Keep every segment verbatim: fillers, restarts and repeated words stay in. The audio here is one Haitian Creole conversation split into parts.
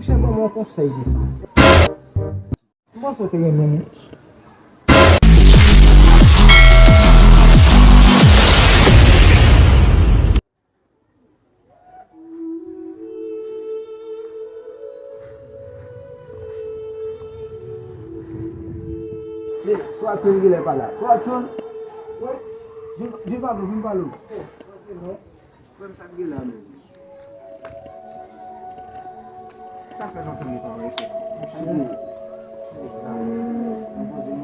Chè, ban m yon konsèy de sa. M panse w te renmen m wi. Watson genlè pa la. Watson! Vin, vin pale, vin pale. Frè m, sa k gen la menm? Sa fè lontan m pa wè frè m. Cheri. Cheri, sa. Mwen poze m.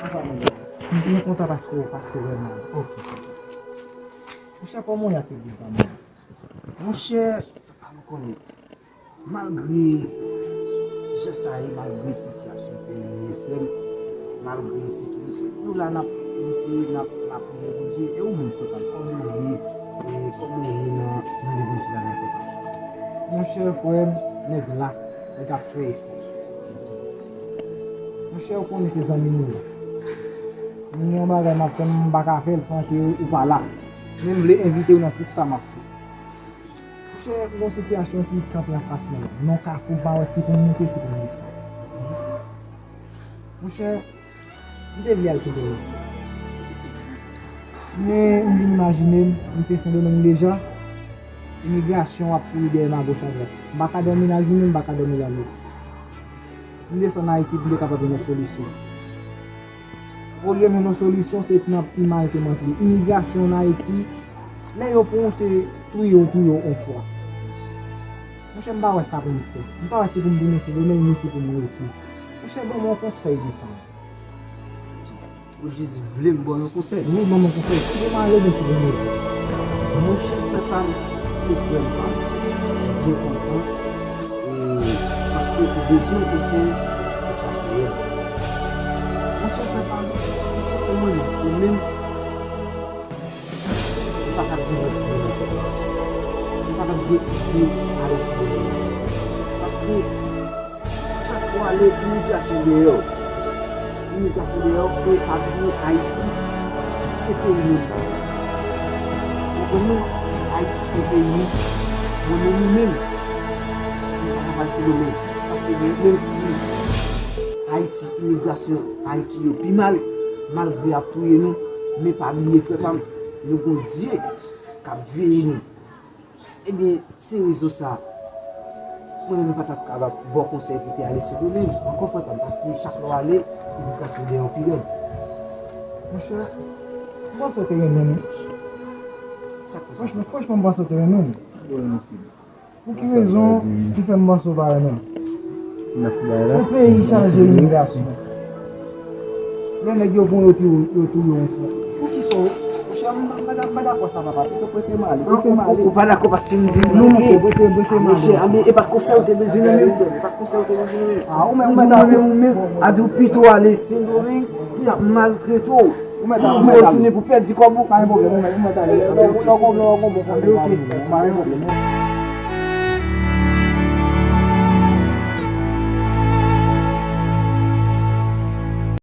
Anfè, mwen kontan paske w pase wè m. Ok. Monchè, kòman w ye ak legliz la menm? Monchè, papa m konnen. Malgre jan sa ye, malgre sitiyasyon peyi ye, frè m, malgre sekirite, nou la n ap lite, n ap, n ap priye Bondye. E ou menm, frè pa m, kòman w ye? E kòman w ye nan, nan levanjil la menm, frè pa m? Monchè, frè m, nèg la, nèg ap fè efò. Monchè, ou konnen se zanmi nou ye. Nou gen yon bagay m ap fè, m pa ka fè l san ke ou pa la. Men m vle envite w nan tout sa m ap fè. Monchè, m gen yon sitiyasyon ki kanpe anfas mwen la. Nan kafou, m pa wè si pou m moute, si pou m desann. Monchè, m te vle al Sendomeng. Men, m vin imajine m, m te Sendomeng deja. Imigrasyon ap kouri dèyè m agoch adwat. M pa ka dòmi nan jounen, m pa ka dòmi lannwit. M desann Ayiti pou m te kapab jwenn yon solisyon. Olye m jwenn yon solisyon, se nan pimay ke m antre. Imigrasyon ann Ayiti, lè yo pran w, se touye w, touye w on fwa. Monchè, m pa wè sa pou m fè. M pa wè si pou m tounen Sendomeng, ni si pou m rete. Monchè, ban m yon konsèy de sa. Ou jis vle m ba w yon konsèy? Wi, ban m yon konsèy. Si pou m ale, gen si pou m rete. Monchè, frè pa m, se frè m pa m. Mwen byen kontan. E paske ou bezwen yon konsèy, ou chache l. Monchè, frè pa m, si se te mwen menm, ou menm, ou pa t ap gen lòt moun ankò. Ou pa t ap gen ide ale sou moun. Paske chak ou ale, imigrasyon dèyè w. Imigrasyon dèyè w, e pa bliye Ayiti se peyi nou. Ou konprann mwen? Ayiti se peyi nou. Mwen menm, ou menm, nou pa ka pral Sendomeng. Paske menm si Ayiti, imigrasyon Ayiti yo pi mal, malgre y ap touye nou, men pa bliye, frè pa m, nou gon Dye k ap veye nou. Ebyen, se rezon sa a, mwen menm m pa t ap kapab ba w konsèy pou te ale Sendomeng ankò, frè pa m, paske chak lè w ale, imigrasyon dèyè w pi rèd. Monchè, m panse w te renmen m wi. Franchman, franchman, m panse w te renmen m. Pou ki rezon ki fè m panse w pa renmen m? Yon peyi chaje imigrasyon. Lè nèg yo pran yo touye, yo touye yon fwa. Poukisa w, monchè, m pa, m pa dakò sa, papa. Pito prefere m ale, prefere m ale. Ou pa dakò paske m di non, monchè, prefere, prefere m ale. Monchè, a, men e pa t konsèy ou te bezwen nan men m, e pa t konsèy ou te bezwen nan men m. A, ou menm, ou menm, ou menm, a di w pito ale Sendomeng pou y ap maltrete w. Ou mèt ale, ou mèt ale. Pou w retounen pou pèdi kòb ou. Pa gen pwoblèm, ou mèt, ou mèt ale. Lè w gon bon konsèy, pa gen pwoblèm.